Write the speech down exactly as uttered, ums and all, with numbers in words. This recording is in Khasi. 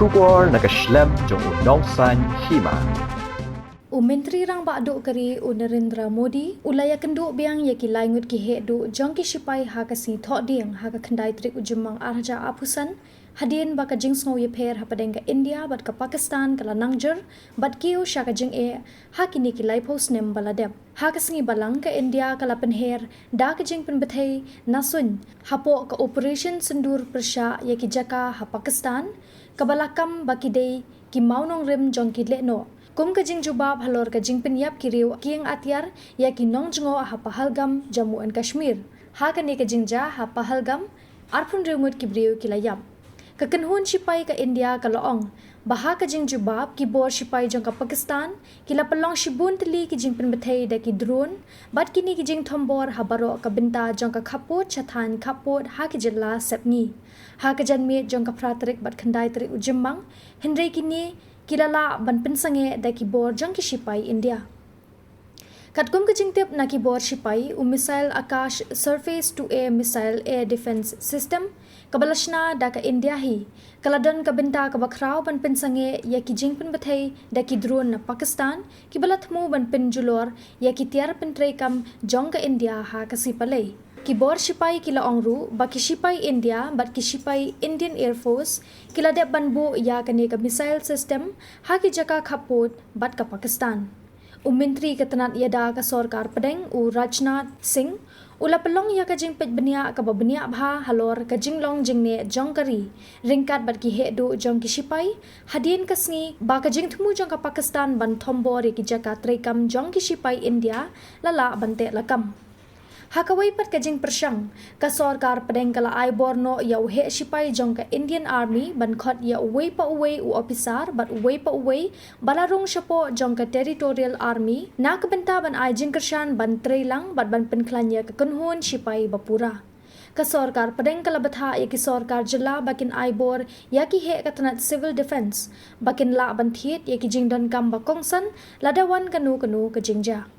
Khubor na ka shlem jong u nongsan hima. U Myntri Rangbah Duh ka ri u Narendra Modi u la ïakynduh biang ïa ki lai ngut ki heh duh jong ki shipai ha ka sngi Thohdieng ha ka khyndai tarik u Jymmang ar hajar arphew san, hadien ba ka jingsngew ïapher hapdeng ka India bad ka Pakistan ka la nang jur bad kiew sha ka jingeh ha kine ki laiphew snem ba la dep. Ha ka sngi Balang ka India ka la pynher da ka jingpynbthei na suiñ hapoh ka Operation Sindoor pyrshah ïa ki jaka ha Pakistan kaba la kam ba ki dei ki mawnongrim jong ki lehnoh, kum ka jingjubab halor ka jingpynïap ki riew kieng atiar ïa ki nongjngoh ha Pahalgam, Jammu and Kashmir. Ha kane ka jingjia ha Pahalgam, arphew hynriew ngut ki briew ki la ïap. Ka kynhun shipai ka India ka la ong ba ha ka jingjubab, ki bor shipai jong ka Pakistan ki la pynlong shibun tylli ki jingpynbthei da ki drone bad kine ki jingthombor ha baroh ka bynta jong ka khappud sha thaiñ khappud ha ki jylla sepngi. Ha ka janmiet jong ka phra tarik bad khyndai tarik u Jymmang, hynrei kine ki la lah ban pynsangeh da ki bor jong ki shipai India. Katkum ka jingtip na ki bor shipai, u missile Akash Surface to Air Missile Air Defense System kaba la shna da ka India hi, ka la don ka bynta kaba khraw ban pynsangeh ïa ki jingpynbthei da ki drone na Pakistan kiba la thmu ban pynjulor ïa ki tiar pyntreikam jong ka India ha ka Sea Palei. Ki bor shipai ki la ong ruh ba ki shipai India bad ki shipai Indian Air Force ki la dep ban buh ïa kane ka missile system ha ki jaka khappud bad ka Pakistan. U Myntri ka tnat ïada ka sorkar pdeng u Rajnath Singh u la pynlong ïa ka jingpeit bniah kaba bniah bha halor ka jinglong jingneh jong ka ri ryngkat bad ki heh duh jong ki shipai, hadien ka sngi ba ka jingthmu jong ka Pakistan ban thombor ïa ki jaka treikam jong ki shipai India la lah ban teh lakam. Ha kawei pat ka jingpyrshang, ka sorkar pdeng ka la ai bor noh ïa u heh shipai jong ka Indian Army ban khot ïa uwei pa uwei u ophisar bad uwei pa uwei ba la rung shapoh jong ka Territorial Army na ka bynta ban ai jingkyrshan ban trei lang bad ban pynkhlaiñ ïa ka kynhun shipai ba pura. Ka sorkar pdeng ka la bthah ïa ki sorkar jylla ba kin ai bor ïa ki heh ka tnat Civil Defence ba kin lah ban thied ïa ki jingdonkam ba kongsan lada wan kano kano ka jingjia.